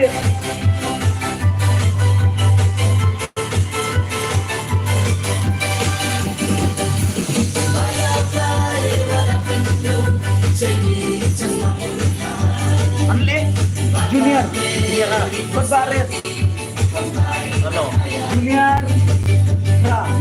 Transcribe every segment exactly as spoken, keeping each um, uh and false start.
Anle, Junior, Junior, ah, Barit. Hello. Junior, ah.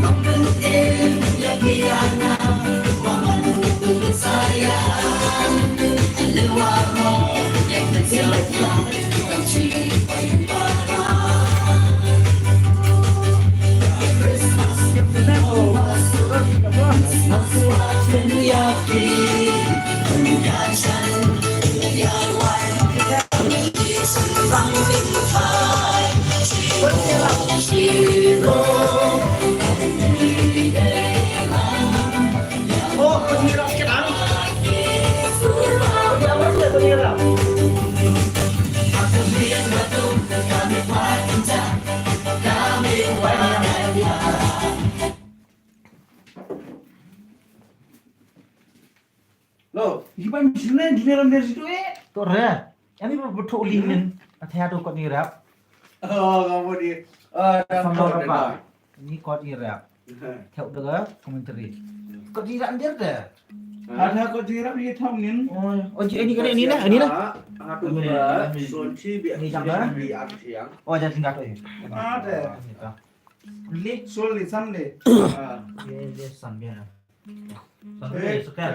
Lo, iba mishne dine ram der situ eh. To re. Ani ba betul linen. Athaya to kot ni rap. Oh, kamu di. Ah, dah kot dah. Ni kot ni rap. Theo the commentary. Kot ni rap der de. Ada kot ni rap ni thong nin. Oh, oh, ini kena ini nah, ini nah. Hatu ba, son chi bi. Ini jam dah. Bi ar siang. Oh, jangan singgah tu eh. Ada. Li. Sol li san li. Ah. Ye, ye san biar. Sandali, eh, sekian.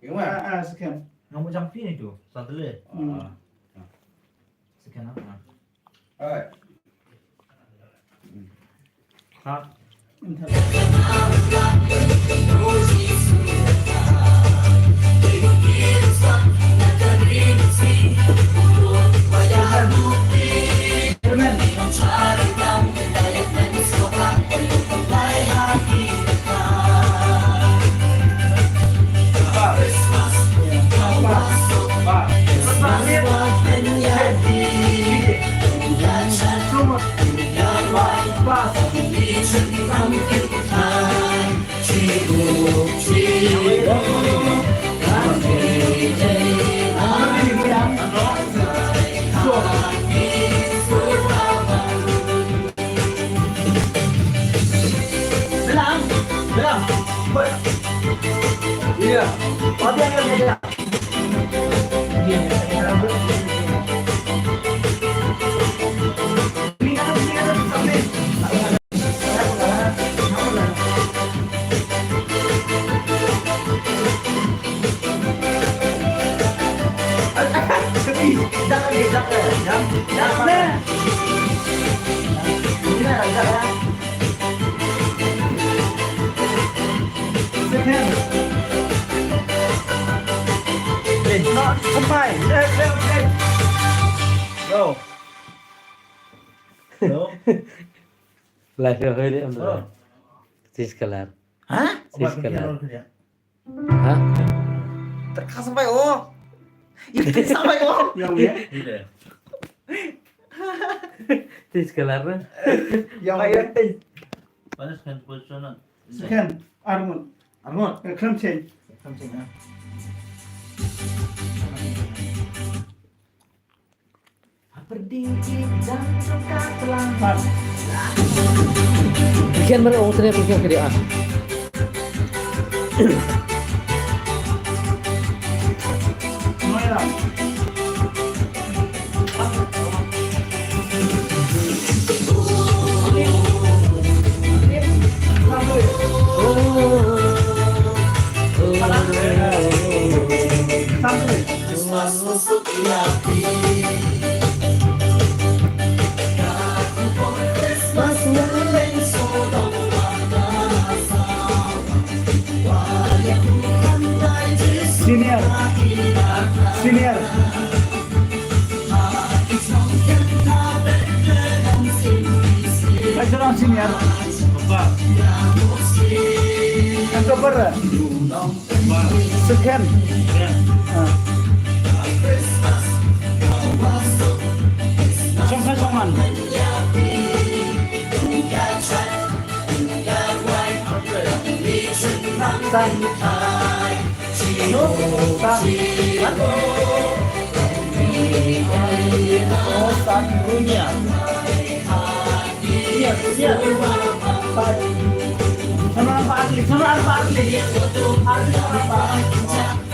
Yang mana? Ah, ah, sekian. Nombor jampi ni tu. Sandali. Hmm. Ah. Sekian apa? Alright. Ha. Entar. Live ya, hoi deh, amra. Tis kalar. Ha? Tis kalar. Ha? Terkesan sampai, oh. Itu sampai, oh. Yang ya? Iya. Tis kalar. Yang ya? Panas kan posisionan. Second, armut. Armut. Eh, klam change. Klam change, ya. Kian mer ong tene kian kedi ah. Senior. Senior. Senior. Second. Ah. Song khat song man. San. No, san. San. Yes, yes. Samran Patli, Samran Patli. Patli, Patli.